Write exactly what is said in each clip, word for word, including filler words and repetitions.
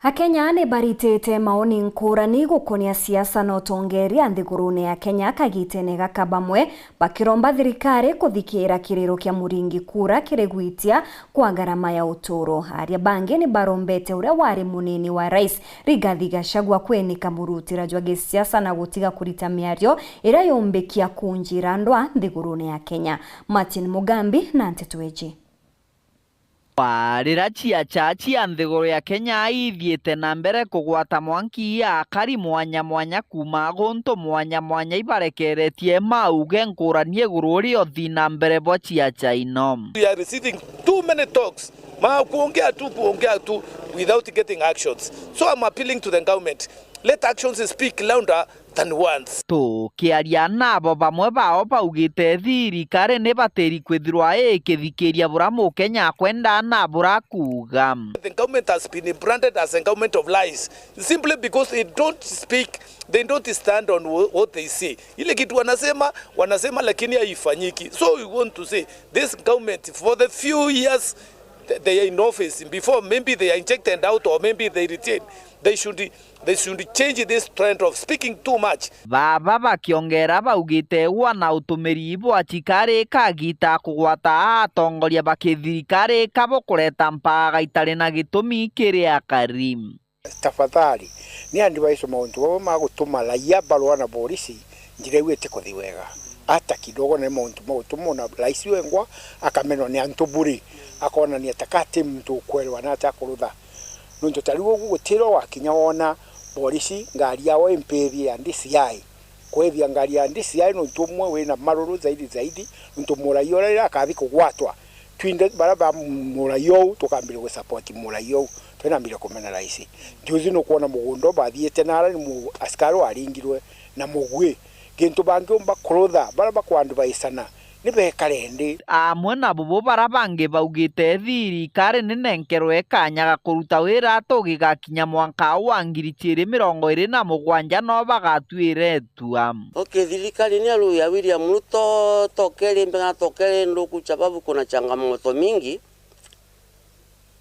Akenya ni baritite maoni nkurani gukonia siasa na utongeria nthigurune ya Kenya kagitene gaka, bamwe bakiromba thirikari kuthikiira kiriro kia muringi kura kiri gwitia kwa ngarama ya uturo. Aria bangi ni barombete uria wari munini wa rais Rigathi Gachagua kwinika murutira jwa gisiasa na gutiga kurita miario iria yumbikia kunjira ndwa nthigurune ya Kenya. Martin Mugambi na nteto iji. Wa riria ciaca cia nthiguru ya Kenya ithiite na mbere kugwata mwanki, akari mwanya mwanya kuuma guntu mwanya mwanya ibarekeretie mauge nkurani iguru uri uthii na mbere bwa ciaca ino. We are receiving too many talks. Ma kuongea tu, kuongea tu without getting actions. So I'm appealing to the government. Let actions speak louder than words. Tukiaria nabo, bamwe bao baugite thirikari ni batiri kwithirwa ikithikiria bura Mukenya akwenda na bura kuuga. The government has been branded as a government of lies simply because they don't speak, they don't stand on wha-, what they say. Ile kitu wanasema, wanasema lakini haifanyiki. So we want to say this government for the few years th-, they are in office, before maybe they are injected out or maybe they retain, they should, they should change this trend of speaking too much. Baba bakiongera baugite wana utumiri bwa cikari kagita kugwata atongoria ba kithirikari kabo kureta mpaga itari na gitumi kiri akari. Tafadhali, ni advise mauntu baba ma gutuma raia barua na borisi, njira iu iti kuthi wega. Hata kidogo, na ni mauntu ma gutuma ona rais wengwa akamenwa ni antu buri, akonania ta ka ti muntu ukwerwa na atia kurutha. Nontu ta riu ugu gutira wakinya wona borisi ngari yao impithie ya D C I. Kwithia ngari ya D C I nontu umwe wina maruru zaidi zaidi, nontu muraia uria riria akathi kugwatwa, twinthe baria ba muraia uu tukambiria gusupport muraia uu, twinambiria kumena raisi. Juzi nukwona mugunda ubathiite nara ni mu-, askari waringirwe na mugwi. Gintu bangiumba kurutha, baria bakwadvaisana ni bekare ndi. Amwe na bubu baria bangi baugite thirikari ni nenkerwe kanya ga kuruta wira tugigakinya mwanka wa ngiri ciiri mirongo iiri na mugwanja no bagatuire itua. Okay, thirikari ni ya William Ruto, tokeri mbega tokeri nduku sababu kuna changamoto mingi.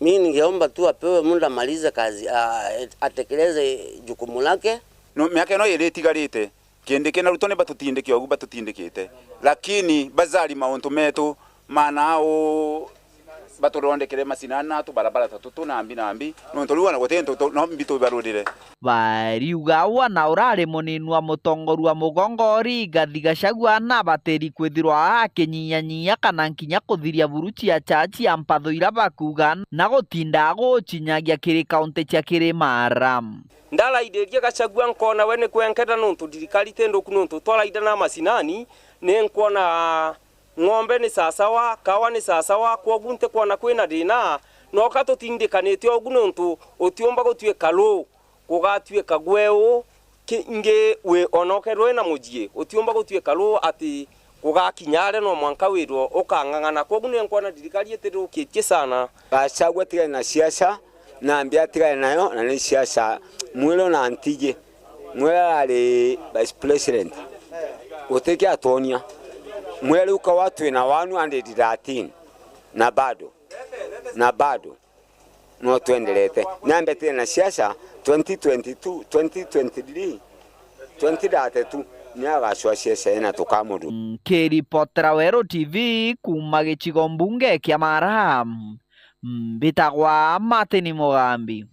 Mimi ningeomba tu apewe muda amalize kazi, a-, atekeleze jukumu lake. No, miaka ino iiri itigarite, Kindiki na Ruto ni batutindike ugu batutindikite, lakini bazari mauntu metu mana au baturondekere macinani na tubarabara ta tutu nambi nambi, nontu riu ona guti ntu tu-, no mbi tubarurire. Bariuga wana urari munini wa mutongoria wa mugongo Rigathi Gachagua na batiri kwithirwa akinyinyanyinya kana nkinya kuthiria buru ciaca cia mpatho ira bakuuga na gutinda agucinyagia kiri kaunti cia Kirimara. Ndaraithirie Gachagua nkona we ni kwenkenda nontu thirikari ti nthuku nontu twaraithana macinani ni nkwona ng'ombe ni sasawa, kawa ni sasawa, kwogu ntikwona kwina thina, noka tutindikanite ugu nontu utiumba gutuika ruu, gugatuika gweu, ki-, ingi wi ona ukerwe na mujii, utiumba gutuika ruu ati gugakinya aria no mwanka wirwe ukang'ang'ana. Kwogu ni nkwona thirikari itithukitie sana. Gachagua atigane na siasa, na Mbi atigane nayo, na ni siasa. Mwiro na Ntiji, Mwiro arari vice president, guti kiatwonia. Mwiro riu kawa twina one hundred thirteen, na bado, na bado no twenderete. Niambetire na siasa twenty twenty-two, twenty twenty-three, twenty thirty-two, ni agacwa siasa ina tukamurua. Nkiripotera Weru T V kuuma gicigo mbunge kia Mara, mbitagwa Martin Mugambi.